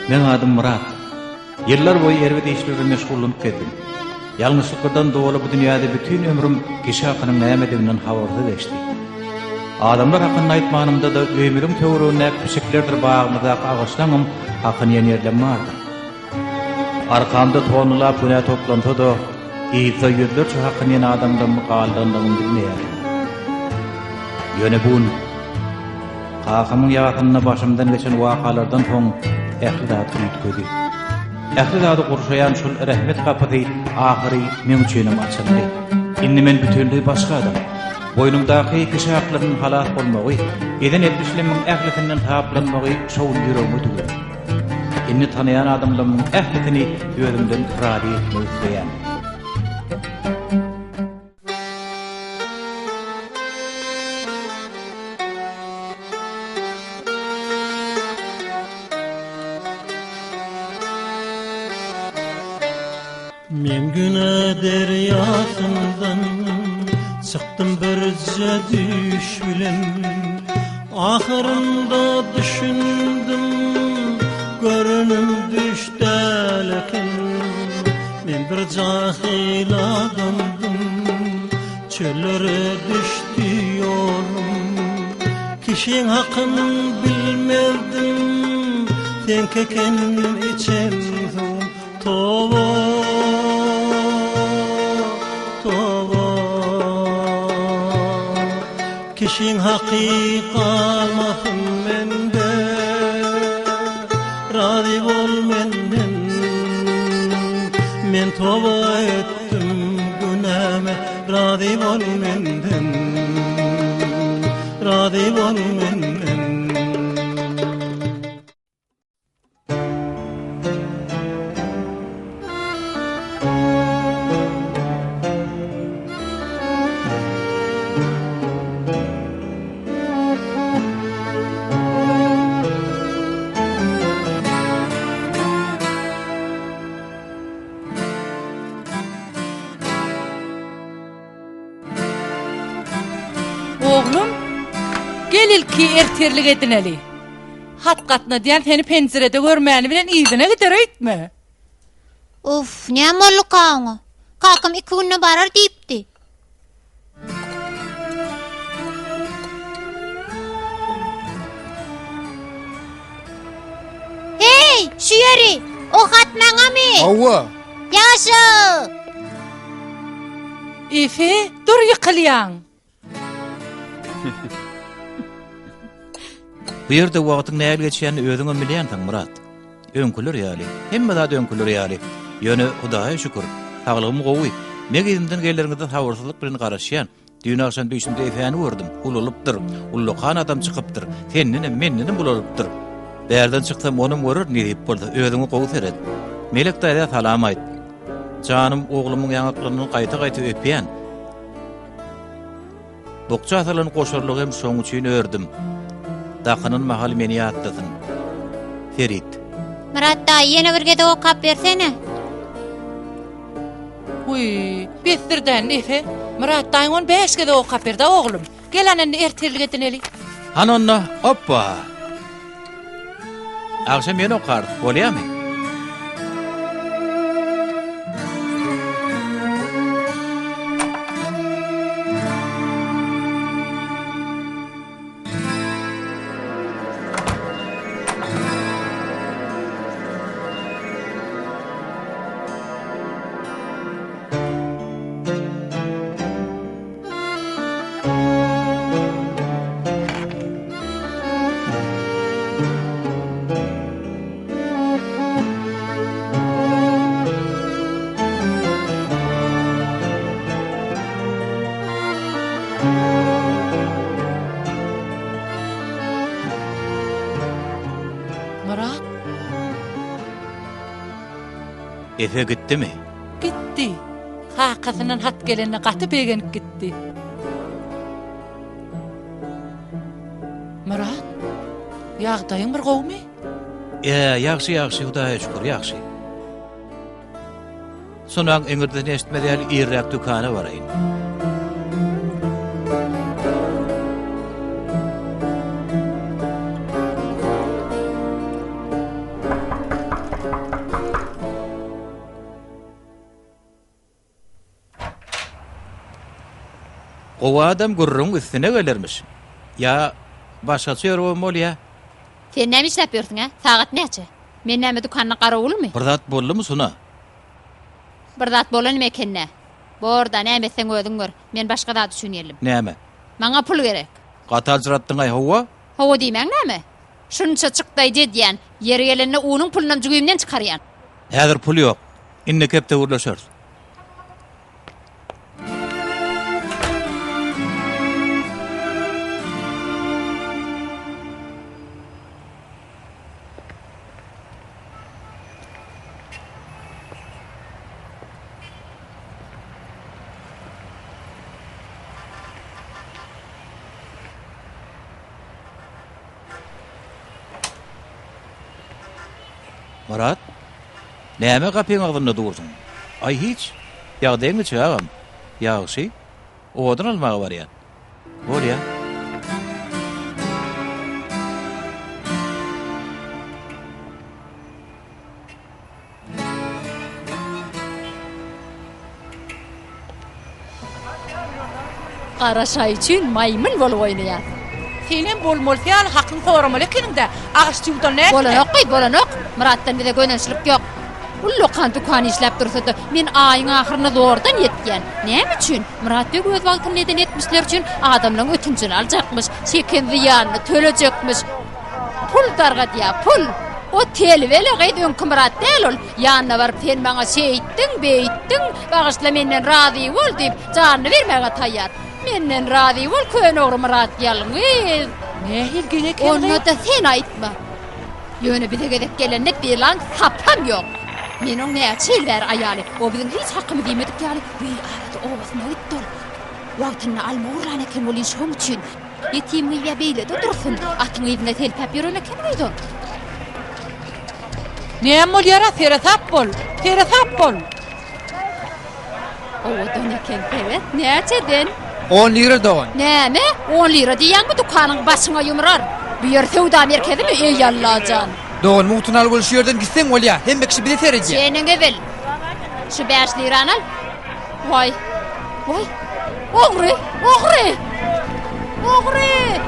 Meň adym Myrat. Ýyllar boýy erbet işler bilen meşgullanyp gezdim. Ýalňyşlyklardan doly bu dünýäde bütin ömrüm kişi hakynyň nämediginden habarsyz geçdi. Adamlar hakynda aýtmanymda-da öýümiziň töweregindäki pişiklerdir bagymyzdaky agaçlaňam hakyny iýen ýerlem bardyr. Arkamda tonnalap günä toplansa-da, yzda ýüzlerçe hakyny iýen adamlarymyň galdandygyny bilmeýärdim. Ýöne bu gün Kakamyň ýasynda başymdan geçen wakalardan soň ähli zat üýtgedi. Ähli zady gurşaýan şol rehmet gapysy ahyry meň üçinem açyldy. Indi men bütinleý başga adam. Boýnumdaky kişi haklarynyň halas bolmagy, eden etmişlerimiň ählisinden saplanmagy şo gün ýüregime düwüldi. Indi tanaýan adamlarymyň ählisini özümden razy etmek isleýän. Men günä derýasyndan çykdym birje düýş bilen Ahyrynda düşündim görenim düş däl eken Men bir jahyl adamdym, çöllere düşdi ýolum. Kişiň hakyn bilmezdim, seňki eken içen suwum. Toba, toba. Kişiň haky galmasyn mende, Razy bol menden. Men toba etdim günäme, Razy bol menden. Razy bol menden. Oglum, gel ilki ertirlik edineli. Hat gatnadýan seni penjirede görmäni bilen yzyna gider öýtme. Uff, näme bolduka oňa? Kakam iki günde barar diýipdi. Heý, şu ýeri! O hat maňamy? Hawa. Ýaşa! Efe, dur ýykylýaň. Bu ýerde wagtyň nähili geçýänini özüňem bilýänsiň, Myrat. Öňküler ýaly, hemme zat öňküler ýaly. Ýöne, Hudaýa şükür, saglygym gowy. Meň yzymdan geleriňize sabyrsyzlyk bilen garaşýan. Düýn agşam düýşümde Efäni gördüm. Ulalypdyr. Ullakan adam çykypdyr. Sendenem, mendenem ulalypdyr. Bärden çyksam, onam görerin, nesip bolsa. Özüňe gowy seret. Melek daýza salam aýt. Janym oglumyň ýaňaklaryndan gaýta-gaýta öpýän. Bukja salan goşarlygy hem şoň üçin ördüm. Dakynan mahaly meni ýatlasyn. Ferit. Myrat daýy ýene bir gezek okap bersene. Wiý, besdir-dä indi Efe. Myrat daýyň ony bäş gezek okap berdi-ä oglum. Gel ana indi ertirlik edineli. Hany onda, opba! Agşam ýene okarys, bolýamy? Myrat. Efe gitdimi? Gitdi. Kakasyndan hat gelenine gaty begenip gitdi. Myrat, ýagdaýyň bir gowumy? Ýa, ýagşy, ýagşy, Hudaýa şükür, ýagşy. Sonaň iňirdisini eşitmez ýaly irräk dükana baraýyn. Gowy adam gürrüňiň üstüne gelermiş. Ýa başgaça ýörübem bolýa. Sen näme işläp ýörsüň, ä? Sagat näçe? Men näme dükanda garawulmy? Bir zat boldumy, Suna? Bir zat bolanam eken-dä. Bor-da, näme etseň özüň gör. Men başga zat üçin geldim. Näme? Maňa pul gerek. Gaty aljyratdyň-aý, hawa? Hawa diýmäň näme? Şunça çykdaýjy edýän, ýeri gelende unuň pulunam jübimden çykarýan. Häzir pul ýok. Indiki hepde gürleşeris. Myrat, näme gapyň agzynda dursuň? Aý, hiç. Ýagdaýyň niçik, agam? Ýagşy. Odun almaga barýan. Bolýa. Gara şaý üçin maýmyn bolup oýnaýar. Senem bolmalysy ýaly hakyňy soramaly ekeniň-dä. Agaç çuwdan nätdiň? Bolanok gyz, bolanok. Myratdan bize gönençlik ýok. Ullakan dükan işläp dursa-da, men aýyň ahyryna zordan ýetýän. Näme üçin? Myrat beg öz wagtynda eden etmişleri üçin adamlaryň ötünjini aljakmyş, çeken zyýanyny tölejekmiş. Pul dargadýar, pul! O telbele gyz öňki Myrat däl ol. Ýanyna baryp sen maňa şeýtdiň, beýtdiň, bagyşla menden razy bol diýip, janyny bermäge taýýar. Menden razy bol köne ogry Myrat ýalňyz. Nähili geň eken gyz? Onda-da sen aýtma. Ýöne bize gezek gelende belaň sapam ýok. Men oň näçe ýyl bäri aýaly, o biziň hiç hakymyzy iýmedik ýaly, bu ýyl arada obasyna gitdi ol. Wagtynda alma urlan eken welin şoň üçin. Ýetim gyz-ä beýle-de dursun, atyň yzynda selpäp ýören eken gyz ol. Näme bolýar-a, seresap bol, seresap bol! Owadan eken, seret, näçeden? On lira dogan. Näme? On lira diýýäňmi, dükanyňy başyňa ýumrar. Bu ýer söwda merkezimi, eý Allajan! Dogan, mugtuna al bol, şu ýerden gitseň bolýa, hemme kişi bize seredýär. Çeniňi bil. Şu bäş lirany al. Waý! Waý! Ogry! Ogry! Ogry!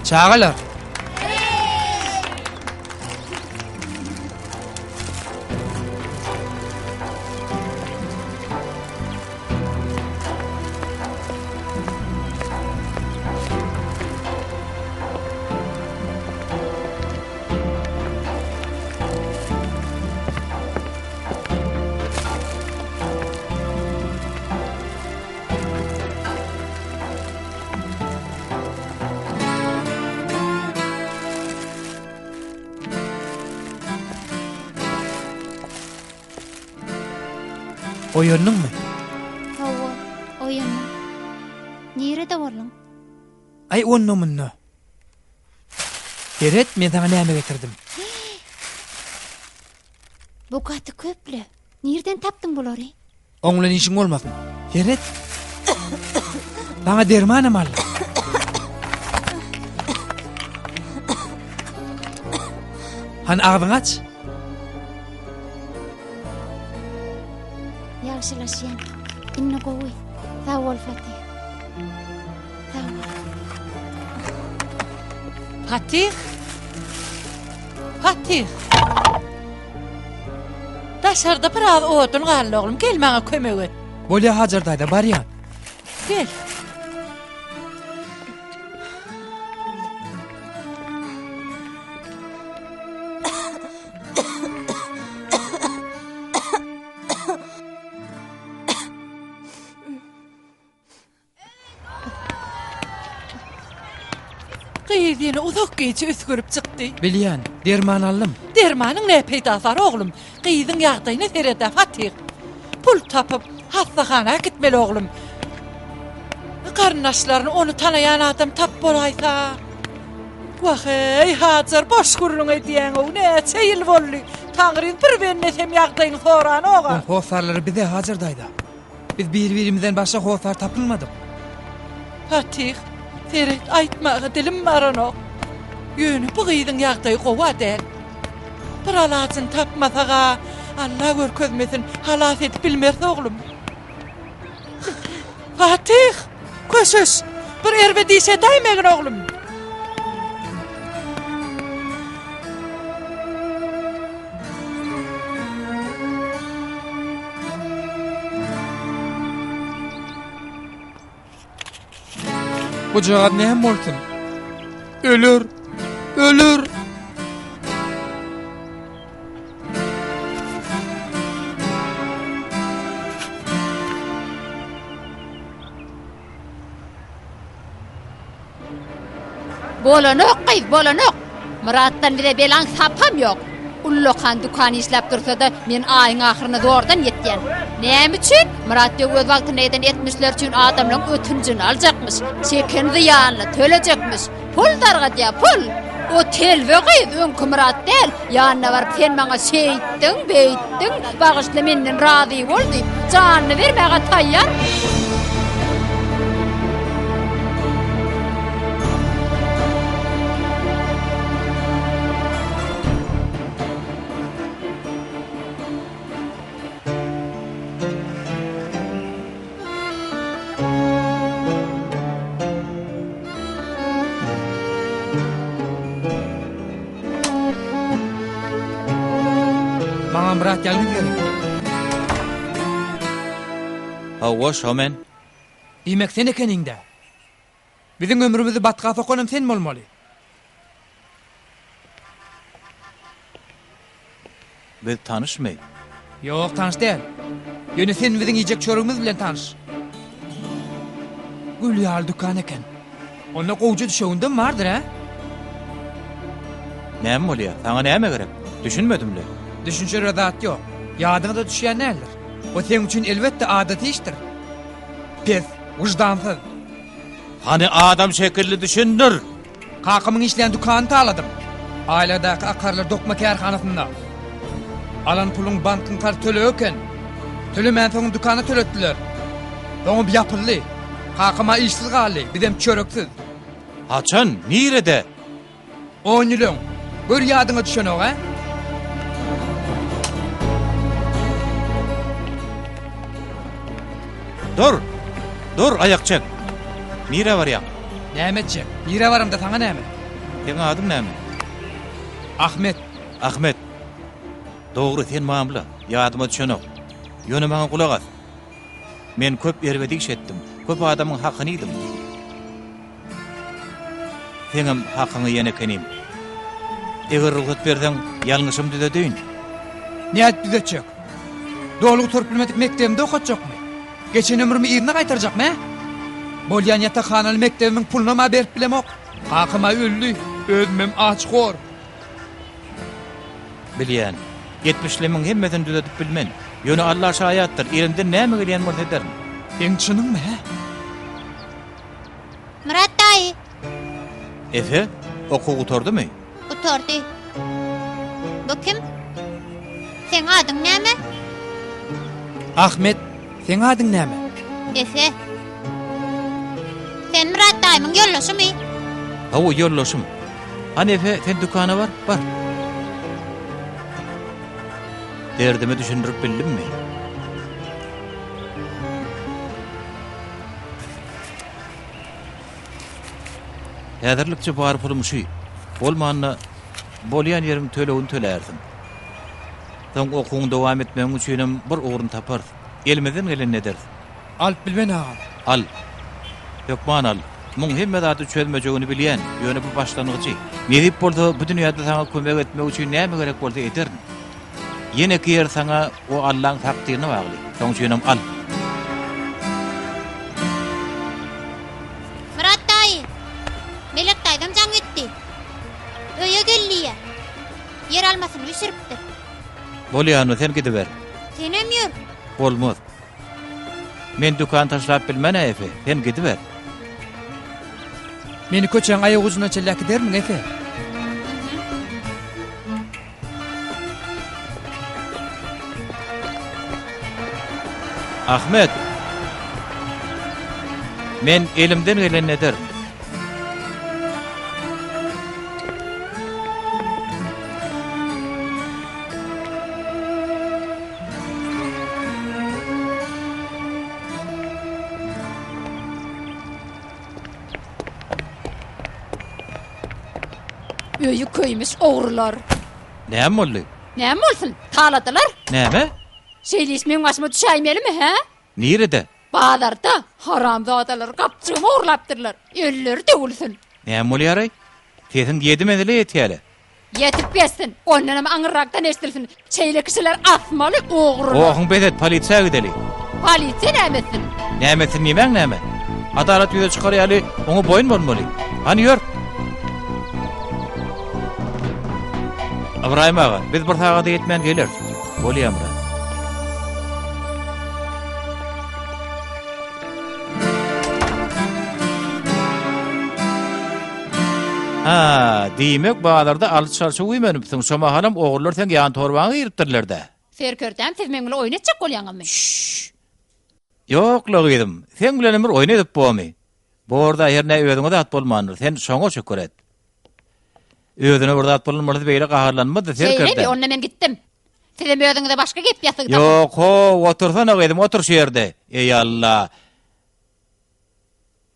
Çagalar! Oýandyňmy? Hawa, oýandym. Nirede bolduň? Aý, onda-munda. Seret, men saňa näme getirdim. Bu gaty köp-le. Nirden tapdyň bulary? Oň bilen işiň bolmasyn. Seret. Saňa dermanam aldym. Hany agzyňy aç. Ýagşylaşýan. Indi gowy. Sag bol, Fatih. Sag bol. Fatih! Fatih! Daşarda biraz odun galdy oglum, gel maňa kömek et. Bolýa Hajar daýza, barýan. Gel. Gyz ýene uzak gije üsgürip çykdy. Bilýän, derman aldym. Dermanyň ne peýdasy bar, oglum? Gyzyň ýagdaýyna sered-ä, Fatyh. Pul tapyp, hassahana äkitmeli, oglum. Garyndaşlaryny, ony tanaýan adam tap bolaýsa. Wah-eý, Hajar, boş gürrüň edýäň-ow, näçe ýyl boldy, Taňryň bir bendesem ýagdaýyňy soranok-a. Oň hossarlary bize, Hajar daýza. Biz bir-birimizden başga hossar tapylmadyk. Fatyh, seret, aýtmaga dilim baranok. Ýöne bu gyzyň ýagdaýy gowy-a däl. Bir alajyny tapmasak-a, Alla görkezmesin, halas edip bilmeris, oglum. Fatyh! Köşeş! Bir erbet iş edäýmegin, oglum! Bujagaz näme bolsun? Öler! Öler! Bolanok gyz, bolanok. Myratdan bize belaň sapam ýok. Ullakan dükan işläp dursa-da, men aýyň ahyryna zordan ýetýän. Näme üçin? Myrat beg öz wagtynda eden etmişleri üçin adamlaryň ötünjini aljakmyş, çeken zyýanyny tölejekmiş. Pul dargadýar, pul! O telbe gyz öňki Myrat däl. Ýanyna baryp sen maňa şeýtdiň, beýtdiň, bagyşla menden razy bol diýip, janyny bermäge taýýar. Maňa Myrat ýalňyz gerek. Hawa, şo men. Diýmek sen ekeniň-dä. Biziň ömrümizi batga sokanam sen bolmaly. Biz tanyşmy? Ýok, tanyş däl. Ýöne sen biziň iýjek çöregimiz bilen tanyş. Gül ýaly dükan eken. Onda gowja düşewündem bardyr, hä? Näme bolýar? Saňa näme gerek? Düşünmedim-le. Düşünişere zat ýok. Ýadyňa-da düşýän däldir. O seň üçin elbetde adaty işdir. Pes, wyždansyz. Hany adam şekilli düşündir! Kakamyň işleýän dükanyny taladym. Aýlagdaky akarlar dokma kärhanasynda. Alan puluň bankyň karz tölegi eken. Tölemänsoňam dükana töletdiler. Soňam ýapyldy. Kakam-a işsiz galdy, bizem çöreksiz. Haçan? Nirede? On ýyl öň. Gör ýadyňa düşenok-a? Dur! Dur, aýak çek! Nirä barýaň? Näme etjek? Nirä baramda saňa näme? Seň adyň näme? Ahmet. Ahmet. Dogry, sen mamla. Ýadyma düşenok. Ýöne maňa gulak as. Men köp erbet iş etdim. Köp adamyň hakyny iýdim. Seňem hakyňy iýen ekenim. Eger rugsat berseň, ýalňyşymy düzedeýin. Nädip düzetjek? Doly gutaryp bilmedik mekdebimde okatjakmy? Geçen ömrümi yzyna gaýtarjakmy, hä? Bolýan ýatakhanaly mekdebimiň pulunam-a berip bilemok. Kakam-a öldi, özümem aç-hor. Bilýän. Etmişlemiň hemmesini düzedip bilmen. Ýöne Alla şaýatdyr, elimden näme gelýän bolsa ederin. Seň çynyňmy, hä? Myrat daýy. Efe, okuw gutardymy? Gutardy. Bu kim? Seň adyň näme? Ahmet, seň adyň näme? Efe. Sen Myrat daýymyň ýoldaşymy? Hawa, ýoldaşym. Hany Efe, sen dükana bar, bar. Derdimi düşündirip bildimmi? Häzirlikçe bar pulum şu. Bolmanda bolýan ýeriň tölegini tölärsiň. Soň okuwyňy dowam etmegiň üçinem bir ugruny taparys. Elimizden gelenini ederis. Alyp bilmen agam. Al. Hökman al. Muň hemme zady çözmejegini bilýän, ýöne bu başlangyjy. Nesip bolsa bu dünýäde saňa kömek etmek üçin näme gerek bolsa ederin. Ýeneki ýer saňa o Allaň takdyryna bagly. Şoň üçinem al. Myrat daýy, Melek daýzam jaň etdi. Bolýany, sen gidiber. Senem ýör. Bolmaz. Men dükan taşlap bilmen-ä, Efe. Sen gidiber. Meni köçäň aýagujuna çenli äkidermiň, Efe? Ahmet! Men elimden gelenini ederin. Öýi köýmüş ogrular. Näme boldy? Näme bolsun? Taladylar. Näme? Şeýle iş meň başyma düşäýmelimi, hä? Nirede? Bazarda. Haramzadalar gapjygymy ogurlapdyrlar. Elleri döwülsin. Näme bolýar-aý? Sesiň ýedi menzile ýetýär-le. Ýetip geçsin. Ondanam aňyrrakdan eşidilsin. Şeýle kişiler asmaly ogrular. Gohuň bes et, polisiýa gideli. Polisiýa näme etsin? Näme etsin diýmäň näme? Adalat ýüze çykar ýaly oňa boýun bolmaly. Hany ýör. Ybraýym aga, biz bir sagada ýetmän geleris. Bolýa Myrat. Ha, diýmek bazarda alyş-çalşa güýmenipsiň, şo mahalam ogrular seň ýan torbaňa giripdirler-dä. Serkerdäm, siz meň bilen oýun etjek bolýaňyzmy? Şşş! Ýok-la gyzym, seň bilenem bir oýun edip bormy? Bor-da, hernä özüňe zat bolmandyr, sen şoňa şükür et. Özüne bir zat bolan bolsa beýle gaharlanmazdy, serkerdäm. Şeýlemi, onda men gitdim. Sizem özüňize başga gep ýasyg tapyň. Ýok, how, otursana gyzym, otur şu ýerde. Eý, Alla!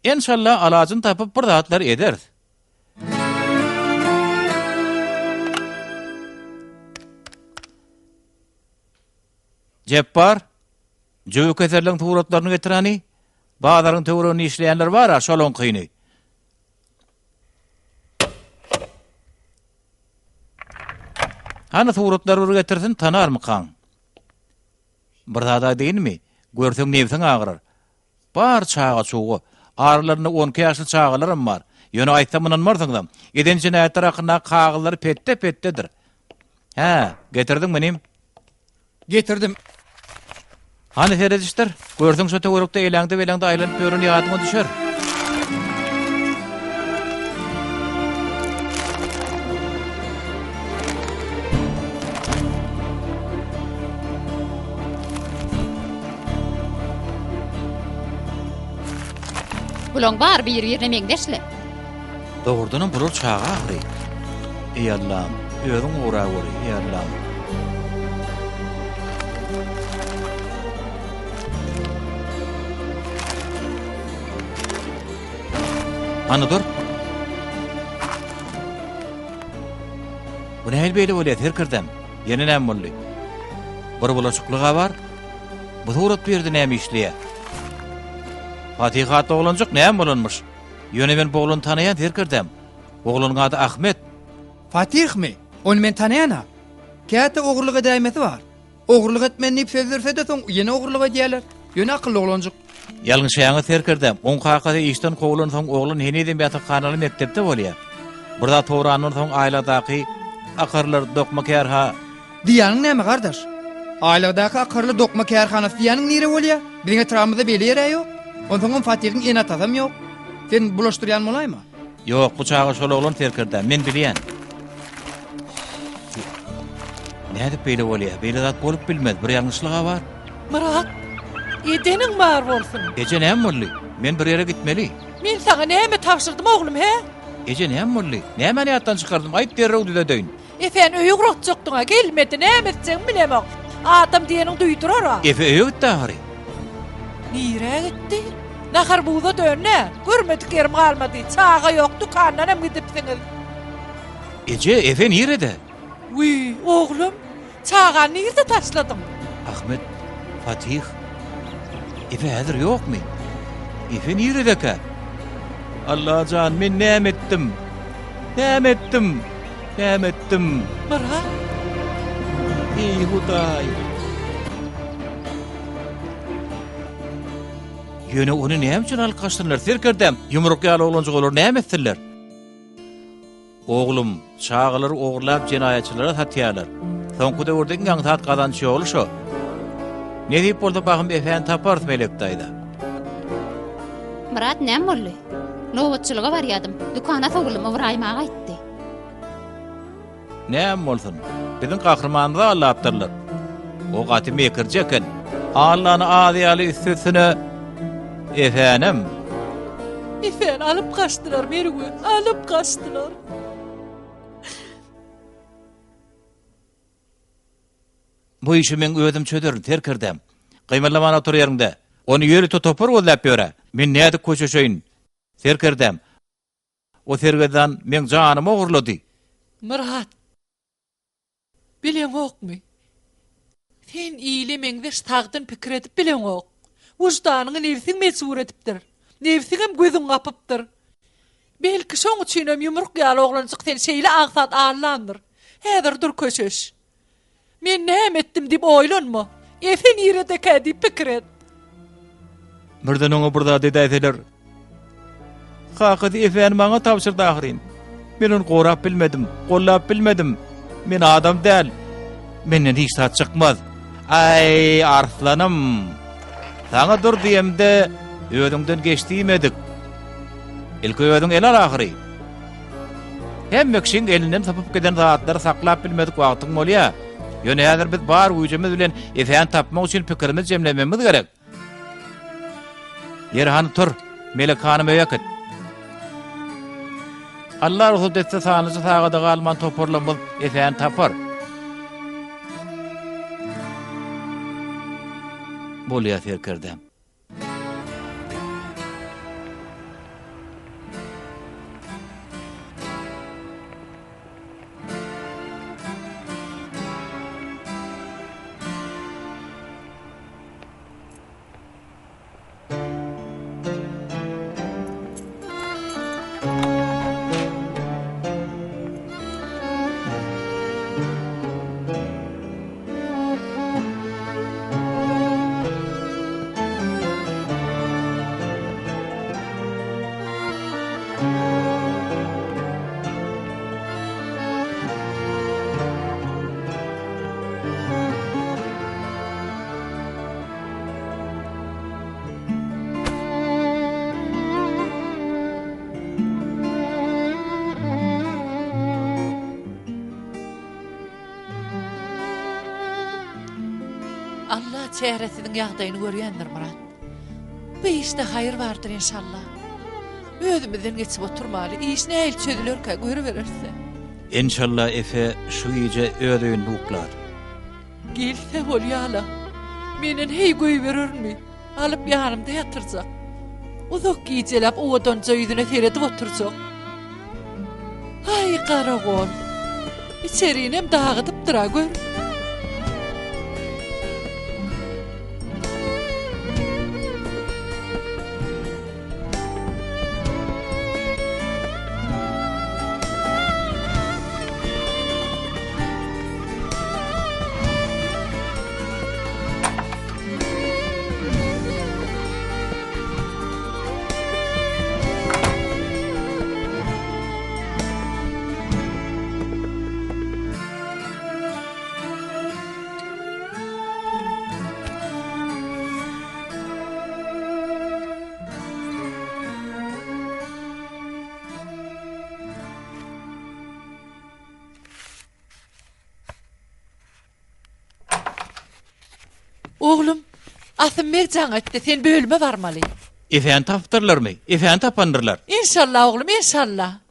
Enşalla alajyny tapyp bir zatlar ederis. Jepbar, jübi keserleň suratlaryny getir hany. Bazaryň töwereginde işleýänler bar-a, şolaňkyny. Hany suratlary bir getirsin, tanarmykaň? Bir zat aýdaýynmy? Görseň nebsiň agyrar. Bar çaga-çuga. Aralarynda on iki ýaşly çagalaram bar. Ýöne aýtsam ynanmarsyňyzam. Eden jenaýatlary hakyndaky kagyzlary petde-petdedir. Hä, getirdiňmi inim? Getirdim. Hany seredişdir. Görseň şo töwerekde eläňde-beläňde aýlanyp ýören ýadyňa düşer. Bulaň bary bir-birine meňzeşle. Dogrudanam bular çaga ahyry. Eý Allam, özüň goraweri, eý Allam. Hany dur. Bu nähili beýle bolýar, serkerdäm? Ýene näme boldy? Bir bulaşyklyg-a bar. Bu surat bu ýerde näme işleýär? Fatih atly oglanjyk näme bolanmyş? Ýöne men bu oglany tanaýan serkerdäm. Oglanyň ady Ahmet. Fatihmi? Ony men tanaýan-a. Käte ogurlyk edäýmesi bar. Ogurlyk etmen diýip söz berse-de soň ýene ogurlyk edýärler. Ýöne akylly oglanjyk. Ýalňyşaýaňyz serkerdäm. Oň kakasy işden kowlansoň oglan henizem ýatakhanaly mekdepde bolýar. Bir zat sorandan soň aýlagdaky akarlar dokma kärha. Diýýäniň näme gardaş? Aýlagdaky akarly dokma kärhanasy diýýäniň nire bolýa? Biziň etrabymyzda beýle ýer-ä ýok. Onsoňam Fatyhyň ene-atasam ýok. Sen bulaşdyrýan bolaýma? Ýok, bu çaga şol oglan serkerde, men bilýän. Nädip beýle bolýar? Beýle zat bolup bilmez. Bir ýalňyşlyg-a bar. Myrat, edeniň bar bolsun. Eje näme boldy? Men bir ýere gitmeli. Men saňa näme tabşyrdym oglum, hä? Eje näme boldy? Nämäni ýatdan çykardym? Aýt derrew düzedeýin. Efeni öýe ugratjakdyň-a, gelmedi, näme etjegimi bilemok. Adam diýeniň duýdurar-a. Efe öýe gitdi ahyry. Nirä gitdi? Nahar buza döndi-ä. Görmedik ýerim galmady. Çaga ýok, dükandan hem gidipsiňiz. Eje, Efe nirede? Wiý, oglum, çagany nirde taşladyň? Ahmet, Fatih, Efe häzir ýokmy? Efe niredekä? Allajan, men näme etdim? Näme etdim? Näme etdim? Myrat! Eý, Hudaý! Ýöne ony näme üçin alyp gaçdynlar, serkerdäm? Ýumruk ýaly oglanjyk olar näme etsinler? Oglum, çagalary ogurlap jenaýatçylara satýarlar. Soňky döwürde iň aňsat gazanç ýoly şo. Nesip bolsa bahym Efäni taparys Melek daýza. Myrat näme boldy? Nobatçylyga barýadym. Dükana sowuldym, Ybraýym aga aýtdy. Näme bolsun? Biziň gahrymanymyzy aldapdyrlar. O gaty mekirje eken. Allany az ýaly üstesine Efänem. Efäni alyp gaçdylar Merwert, alyp gaçdylar. Bu işi meň özüm çözerin, serkerdäm. Gymyldaman otur ýeriňde. Ony ýörite topar gözläp ýör-ä. Men nädip köşeşeýin? Serkerdäm, o sergezdan meň janymy ogurlady. Myrat, bileňokmy? Sen ile meňzeş sagdyn pikir edip bileňok. Wyždanyňy nebsiň mejbur edipdir. Nebsiňem gözüňi gapypdyr. Belki şoň üçinem ýumruk ýaly oglanjyk seni şeýle aňsat aldandyr. Häzir dur köşeş. Men näme etdim diýip oýlanma. Efe niredekä diýip pikir et. Birden oňa bir zat edäýseler. Kakasy Efäni maňa tabşyrdy ahyryn. Men ony gorap bilmedim, gollap bilmedim. Men adam däl. Menden hiç zat çykmaz. Aý, arslanym. Saňa dur diýemde, özüňden geç diýmedik. Ilki özüň el al ahyry. Hemme kişiň elinden sypyp giden zatlary saklap bilmedik wagtyň bolýar. Ýöne häzir biz bar güýjümiz bilen Efäni tapmak üçin pikirimizi jemlememiz gerek. Ýeri hany tur, Melek hanym öýe äkit. Allah rugsat etse sanlyja sagada galman toparlarymyz Efäni tapar. Bolýar serkerdäm. Alla çäresiziň ýagdaýyny görýändir Myrat. Bu işde haýyr bardyr enşalla. Özümizden geçip oturmaly, iş nähili çözülerkä görübereris-dä. Enşalla Efe şu gije öz öýünde uklar. Gelse bolýa-la. Menden heý goýberermi? Alyp ýanymda ýatyrjak. Uzak gijeläp owadanja ýüzüne seredip oturjak. Aý, garagol. Içerinem dagydypdyr-a, gör. Oglum, Asym beg jaň etdi, sen bölüme barmaly. Efäni tapypdyrlarmy? Efäni tapandyrlar. Enşalla, oglum, enşalla.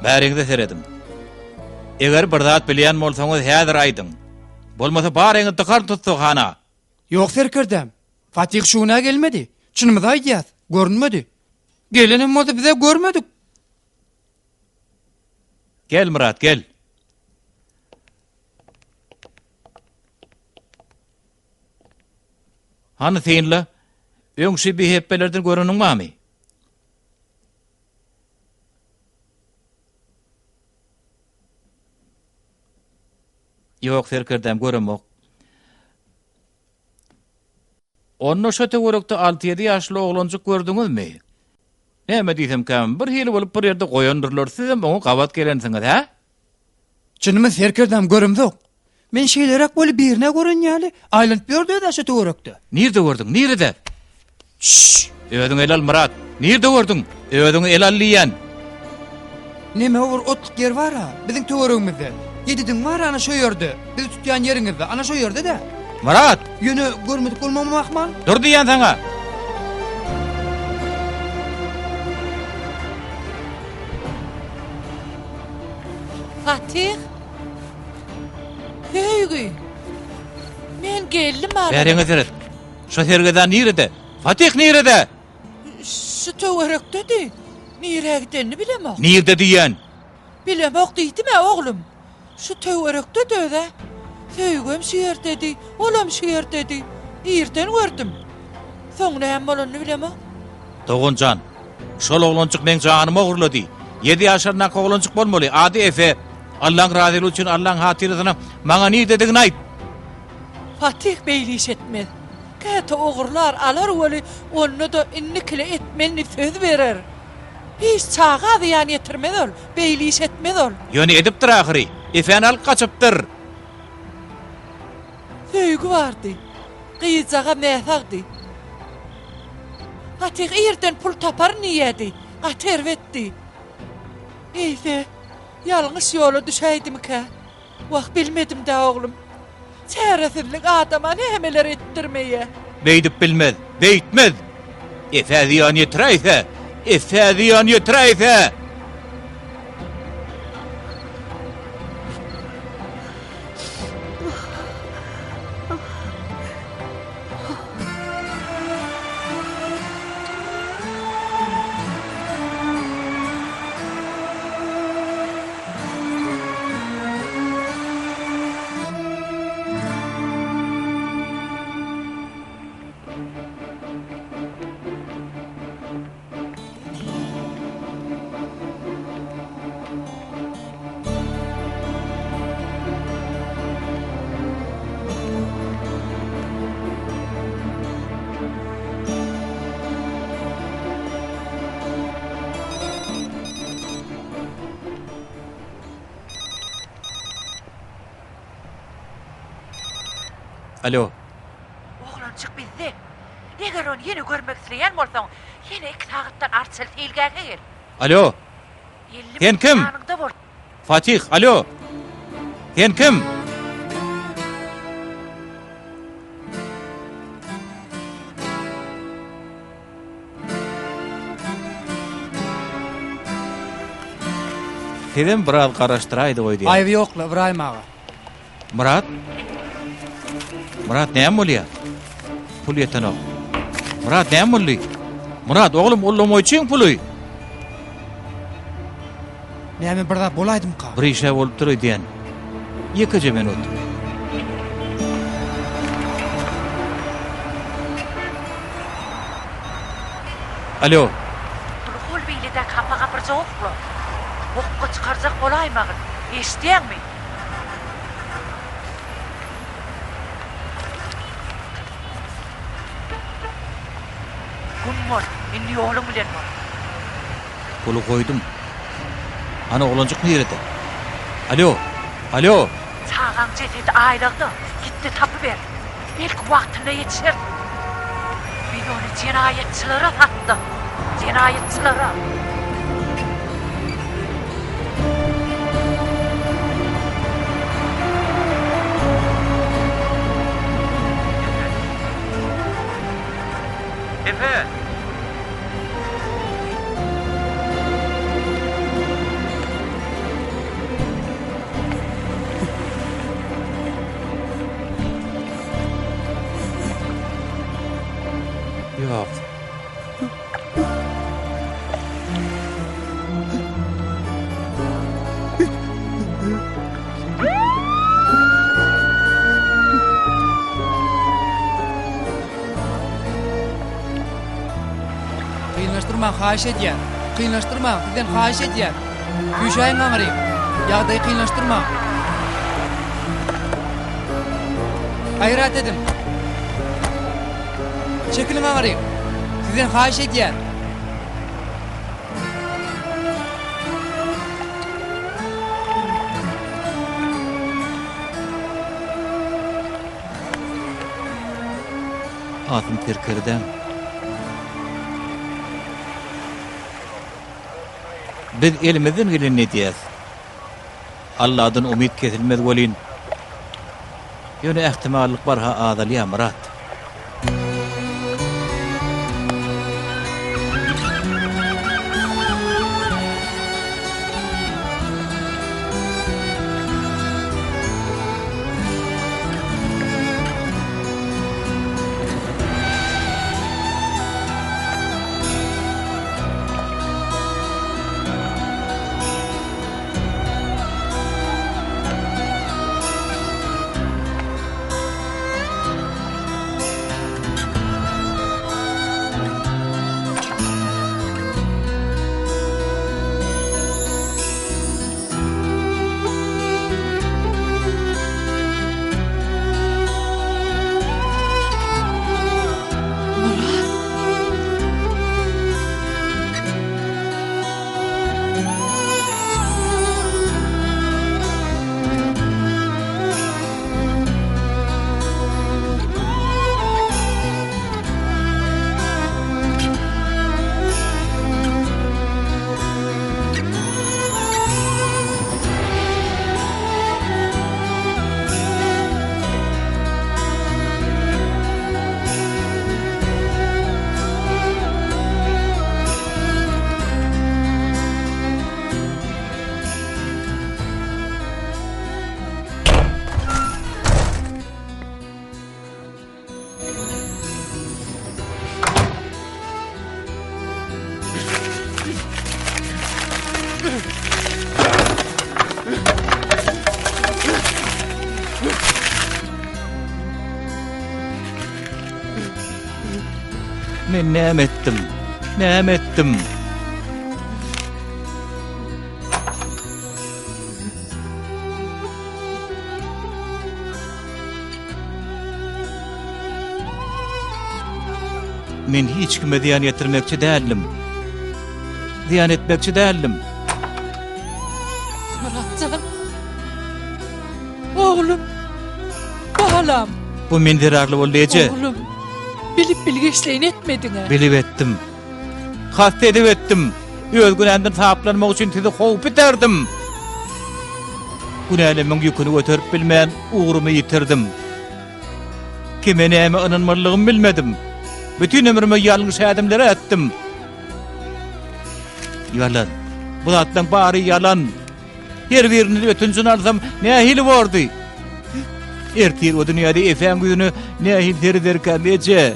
Bäriňize serediň. Eger bir zat bilýän bolsaňyz häzir aýdyň. Bolmasa baryňyzy dykaryn tussaghana. Ýok serkerdäm. Fatih şu gün-ä gelmedi. Çynymyzy aýdýas, görünmedi. Gelenem bolsa biz-ä görmedik. Gel Myrat, gel. Hany synla, öň şu bihepbelerden göreniň barmy? Ýok, serkerdäm, göremok. Onda şo töwerekde alty-ýedi ýaşly oglanjyk gördüňizmi? Näme diýsemkäm, bir hili bolup bir ýerde goýandyrlar, sizem oňa gabat gelensiňiz, hä? Çynymy serkerdäm göremzok. Men şeýleräk weli birine gören ýaly aýlanyp ýördi öz-ä şo töwerekde. Nirde gördüň, nirede? Çşş! Özüňi ele al, Myrat! Nirde gördüň? Özüňi ele al diýýän! Neme bir otluk ýer bar-a, biziň töweregimizde. Ýedidiň bar ana şo ýerde, bizi tutýan ýeriňizde, ana şo ýerde-dä. Myrat! Ýöne görmedik bolmagymam ahmal. Dur diýýän saňa! Fatyh! Söýgi! Men geldim ara. Bäriňe seret. Şo sergezdan nirede? Fatyh nirede? Şu töwerekdedi. Nirä gidenini bilemok. Nirde diýýän? Bilemok diýdim-ä, oglum. Şu töwerekdedi öz-ä. Söýgem şu ýerdedi, olam şu ýerdedi. Irden gördüm. Soň näme bolanyny bilemok. Dogan jan, şol oglanjyk meň janymy ogurlady. Ýedi ýaşaryndaky oglanjyk bolmaly, ady Efe. Allaň razylygy üçin Allaň hatyrasyna maňa nirdedigini aýt! Fatyh beýle iş etmez. Käte ogurlar, alar weli, onda-da indikile etmez diýip söz berer. Hiç çaga zyýan ýetirmez ol, beýle iş etmez ol. Ýöne edipdir ahyry. Efäni alyp gaçypdyr. Söýgi bardy. Gyzjagaz näsagdy. Fatyh irden pul taparyn diýýädi. Gaty erbetdi. Eýse, ýalňyş ýola düşäýdimikä? Wah, bilmedim-dä, oglum. Çäresizlik adama nämeler etdirmeýä. Beýdip bilmez, beýtmez! Efä zyýan ýetiräýse, Efä zyýan ýetiräýse! Alo. Oglanjyk bizde. Eger ony ýene görmek isleýän bolsaň, ýene iki sagatdan Arçaly seýilgähe gel. Alo. 50 Sen kim? Ýanyňda bol. Fatih, alo. Sen kim? Sizem biraz garaşdyraýdyk öýdýän. Aýby ýok-la, Ybraýym aga. Myrat? Myrat näme bolýar? Pul ýetenok. Myrat näme boldy? Myrat oglum ullamoýçyň puly. Näme bir zat bolaýdymyka? Bir işe bolupdyr öýdýän. Ýekeje minut. Alo. Puly hol beýledäki hapa gapyrjaga okla. Bokga çykarjak bolaýmagyn. Eşidýäňmi? Güm bol, indi ýoluň bilen bol. Puly goýdum. Hany oglanjyk nirede? Alo! Alo! Çagaň jesedi aýlagda, git-de tapyber. Belki wagtynda ýetişersiň. Biz ony jenaýatçylara satdyk. Jenaýatçylara! Efe! Ýok. Kynlaşdyrmaň, haýyş edýän. Kynlaşdyrmaň, sizden haýyş edýän. Süýşäýiň aňryk. Ýagdaýy kynlaşdyrmaň. Gaýrat ediň. Çekiliň aňryk. Sizden haýyş edýän. Asym serkerdäm. Biz elimizden gelenini edýäs. Alladan umyt kesilmez welin, ýöne ähtimallyk barha azalýar, Myrat. Men näme etdim? Näme etdim? Men hiç kime zyýan ýetirmekçi däldim. Zyýan etmekçi däldim. Myratjan. Oglum. Balam. Bu men zerarly boldy eje. Oglum. Bilip bilgeşleýin etmediň-ä. Bilip etdim. Kast edip etdim. Öz günämden saplanmak üçin sizi howp iterdim. Günälemiň ýüküni göterip bilmän ugrumy ýitirdim. Kime näme ynanmalydygymy bilmedim. Bütin ömrüme ýalňyş ädimleri ätdim. Ýalan. Bu zatlaryň bary ýalan. Her biriniň ötünjini alsam nähili bordy? Ertir o dünýäde Efäň ýüzüne nähili serederkäm, eje?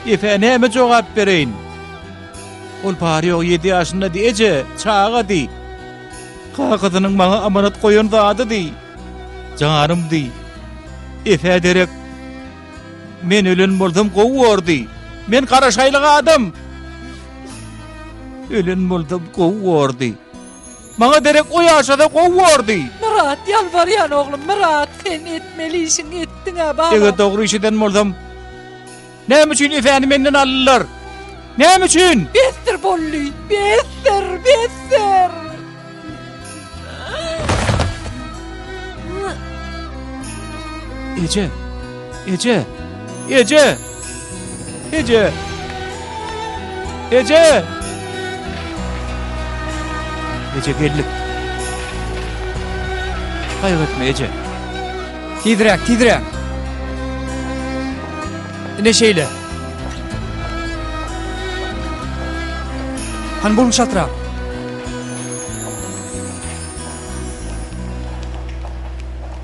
Efä näme jogap bereýin? Ol bary-ýogy ýedi ýaşyndady, eje, çagady. Kakasynyň maňa amanat goýan zadydy. Janymdy. Efä derek men ölen bolsam gowy bordy. Men gara şaýlyk adam. Ölen bolsam gowy bordy. Maňa derek o ýaşasa gowy bordy. Myrat, ýalbarýan oglum, Myrat, sen etmeli işiňi etdiň-ä, balam. Eger dogry iş eden bolsam, näme üçin Efäni menden aldylar? Näme üçin? Besdir boldy, besdir, besdir. Eje! Eje! Eje! Eje! Eje! Eje geldik. Gaýgy etme eje. Tizräk, tizräk. Ine şeýle. Hany boluň çaltrak.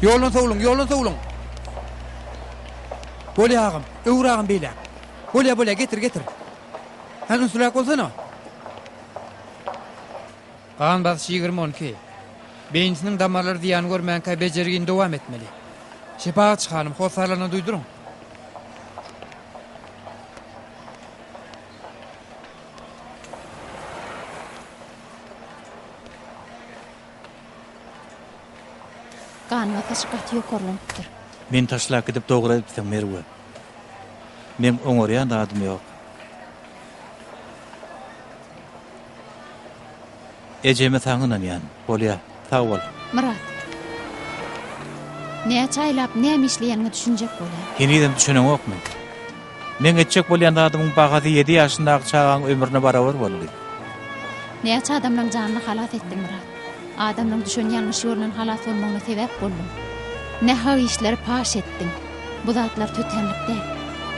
Ýoldan sowluň, ýoldan sowluň. Bolýa agam, öwür agam beýläk. Bolýa, bolýa, getir, getir. Hany ünsliräk bolsana. Gan basyşy 20-12. Beýnisiniň damarlary zyýan görmänkä bejergini dowam etmeli. Şepagatçy hanym, hossarlaryna duýduryň. Gan basyşy gaty ýokarlanypdyr. Meni taşlap gidip dogry edipsiň, Merwe. Meň oňarýan zadym ýok. Ejeme saňa ynanýan. Bolýa. Sag bol. Myrat. Näçe aýlap näme işleýäniňe düşünjek bolýan. Henizem düşüneňokmy? Meň etjek bolýan zadymyň bahasy ýedi ýaşyndaky çagaň ömrüne barabar boldy. Näçe adamlaň janyny halas etdiň, Myrat. Adamlaň düşen ýalňyş ýolundan halas bolmagyna sebäp bolduň. Nähak işleri paş etdiň. Bu zatlar tötänlik däl.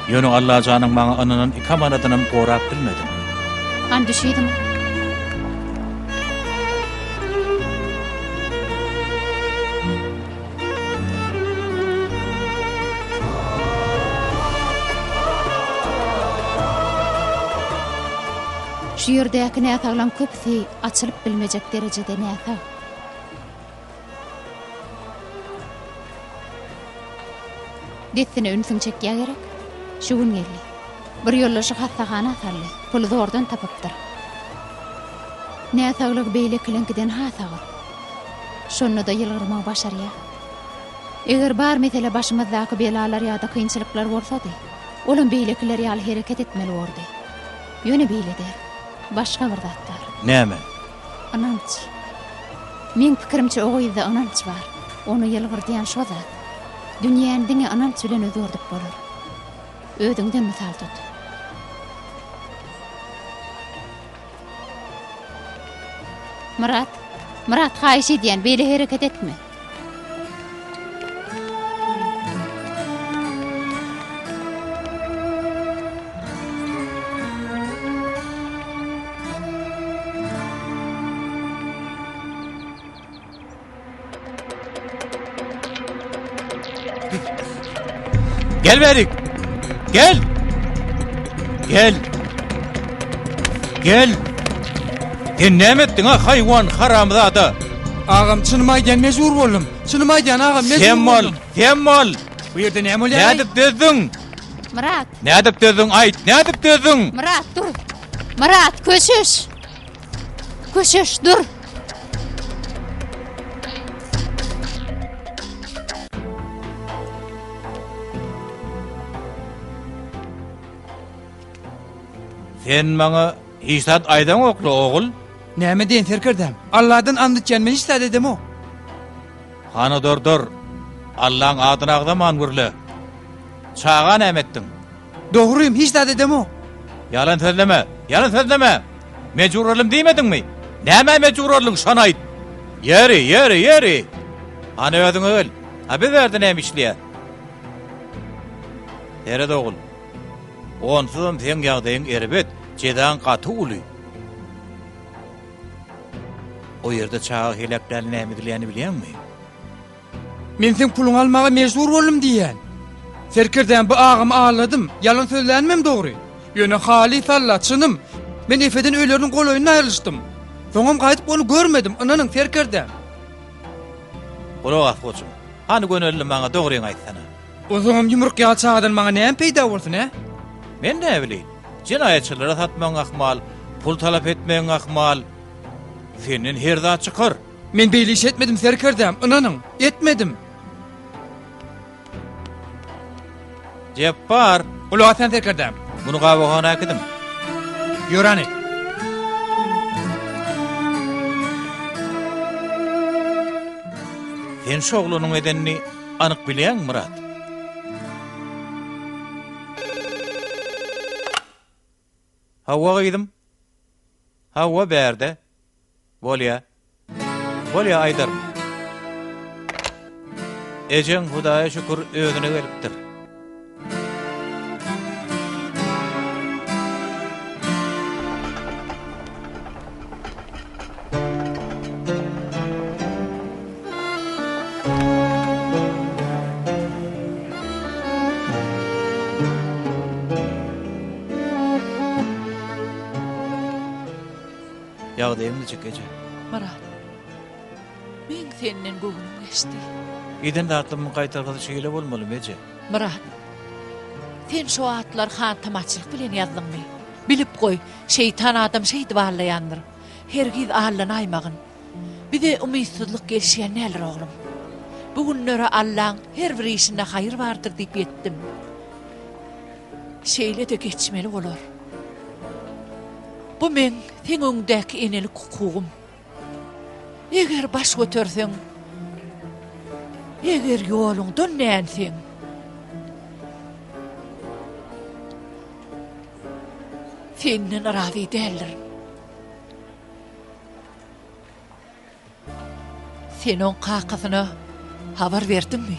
Ýöne Allajanyň maňa ynanan iki amanadynam gorap bilmedim. Hany düş yzyma. Şu ýerdäki näsaglaň köpüsi açylyp bilmejek derejede näsag. Dessine ünsüňi çekýä gerek? Şu gün geldi. Bir ýoldaşy hassahana saldy. Puly zordan tapypdyr. Näsaglygy beýlekileňkiden has agyr. Şonda-da ýylgyrmagy başarýar. Eger bar mesele başymyzdaky belalar ýa-da kynçylyklar bolsady, olam beýlekiler ýaly hereket etmeli bordy. Ýöne beýle däl. Başga bir zat bar. Näme? Ynanç. Meň pikirimçe o gyzda ynanç bar. Ony ýylgyrdýan şo zat. Dünýäni diňe ynanç bilen özgerdip bolar. Özüňden mysal tut. Myrat, Myrat haýyş edýän beýle hereket etme. Gel bärik. Gel. Gel. Gel. Sen näme etdiň ha haýwan haramzada? Agam çynymy aýdýan mejbur boldum. Çynymy aýdýan agam mejbur Sem bol, sem bol. Bu ýerde näme bolýar? Nädip dözdüň? Myrat. Nädip dözdüň aýt, nädip dözdüň? Myrat dur. Myrat köşeş. Köşeş dur. Sen maňa hiç zat aýdaňokla ogul. Näme diýen serkerdäm? Alladan and içýän men hiç zat edemok. Hany dur dur. Allaň adyny agzaman gürle. Çaga näme etdiň? Dogrym, hiç zat edemok. Ýalan sözleme, ýalan sözleme! Mejbur boldum diýmediňmi? Nämä mejbur bolduň, şony aýt! Ýeri, ýeri, ýeri! Hany özüňe gel. A biz bärde näme işleýäs? Seret ogul. Onsuzam seň ýagdaýyň erbet, jezaň gaty uly. O ýerde çaga heläkläli näme edilýänini bilýäňmi? Men seň puluňy almaga mejbur boldum diýýän. Serkerdäm bu agamy aldadym, ýalan sözlänimem dogry. Ýöne halys Alla, çynym. Men Efeden öýleriniň golaýynda aýrylyşdym. Soňam gaýdyp ony görmedim, ynanyň, serkerdäm. Gulak as goçum. Hany gönelli maňa dogryňy aýtsana. Onsoňam ýumruk ýaly çagadan maňa näme peýda bolsun, hä? Men näbileýin. Jenaýatçylara satmagyň ahmal, pul talap etmegiň ahmal. Senden her zat çykar. Men beýle iş etmedim serkerdäm, ynanyň, etmedim. Jepbar! Gulak asýan serkerdäm. Muny gabawhana äkidiň. Ýör hany. Sen şu oglanyň edenini anyk bilýäňmi, Myrat? Hawa, gyzym. Hawa, bärde. Bolýa. Bolýa, aýdaryn. Ejeň Hudaýa şükür özüne gelipdir. Ýagdaýyň niçik, eje? Myrat, meň senden göwnüm geçdi. Eden zatlarymyň gaýtargysy şeýle bolmalymy, eje? Myrat, sen şo atlary hantamaçylyk bilen ýazdyňmy? Bilip goý, şeýtan adam şeýdip aldaýandyr. Hergiz aldanaýmagyn. Bize umytsyzlyk gelişýän däldir, oglum. Bu günlere Allaň her bir işinde haýyr bardyr diýip ýetdim. Şeýle-de geçmeli bolar. Bu meň seň öňüňdäki enelik hukugym. Eger baş göterseň, eger ýoluňdan dänseň, senden razy däldirin. Sen oň kakasyna habar berdiňmi?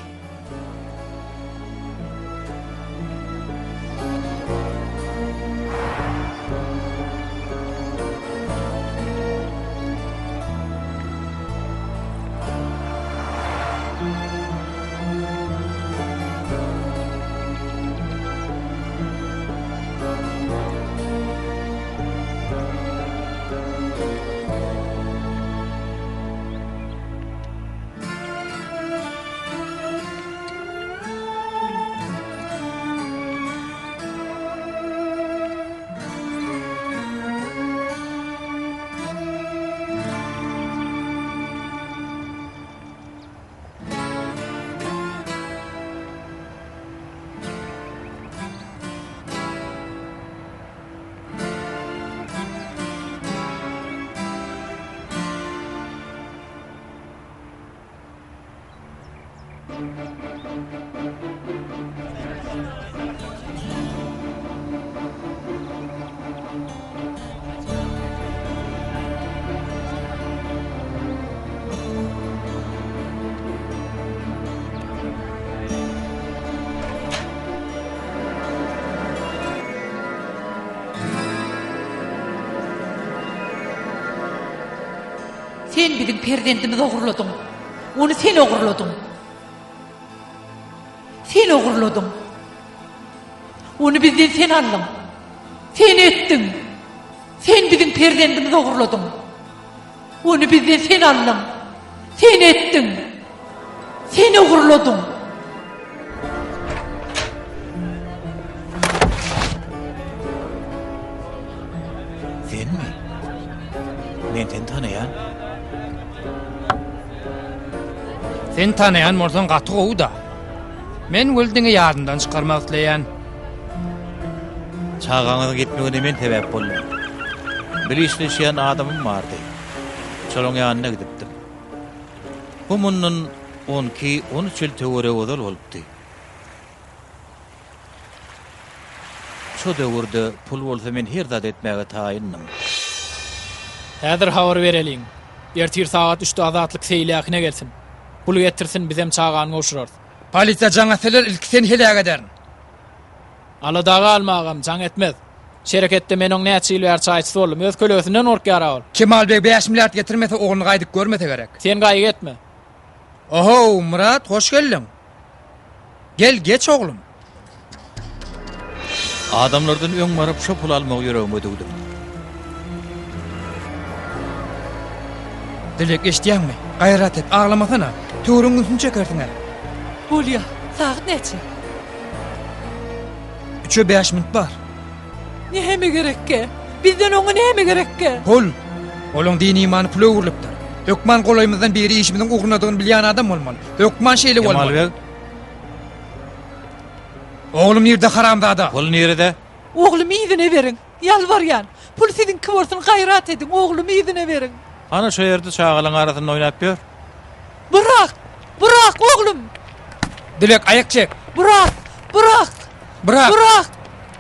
Sen biziň perzendimizi ogurladyň. Ony sen ogurladyň. Sen ogurladyň. Ony bizden sen aldyň. Sen etdiň. Sen biziň perzendimizi ogurladyň. Ony bizden sen aldyň. Sen etdiň. Sen ogurladyň. Senmi? Men seni tanaýan. Sen tanaýan bolsaň gaty gowy-da. Men weli diňe ýadymdan çykarmak isleýän. Çagaňyzyň gitmegine men sebäp boldum. Bir işleşýän adamym bardy. Şolaň ýanyna gidipdim. Bu mundan on iki, on üç ýyl töweregi ozal bolupdy. Şo döwürde pul bolsa men her zat etmäge taýyndym. Häzir habar bereliň. Ertir sagat üçde Azatlyk seýilgähine gelsin. Pul getirsin, bizem çagany gowşurarys. Polisiýa jaň etseler ilki seni heläk ederin. Alada galma agam, jaň etmez. Şereketde men oň näçe ýyl bäri çaýçysy boldum. Öz kölegesinden gorkýar-a ol. Kemal beg bäş milliard getirmese ogluny gaýdyp görmese gerek. Sen gaýgy etme. Ohow, Myrat, hoş geldiň. Gel, geç oglum. Adamlardan öň baryp şo puly almagy ýüregime düwdüm. Dilek, eşidýäňmi? Gaýrat et, aglamasana. Töweregiň ünsüni çekersiň-ä. Bolýa, sagat näçe? Üçe bäş minut bar. Näme gerekkä? Bizden oňa näme gerekkä? Pul! Olaň dini-imany pula öwrülipdir. Hökman golaýymyzdan biri işimiziň ugrunadygyny bilýän adam bolmaly. Hökman şeýle Kemal bolmaly. beg. Oglum nirde haramzada? Pul nirede? Oglumy yzyna beriň. Ýalbarýan. Pul siziňki bolsun, gaýrat ediň, oglumy yzyna beriň. Ana şo ýerde çagalaň arasynda oýnap ýör. Burak! Burak, oglum! Dilek, aýak çek! Burak! Burak! Burak! Burak!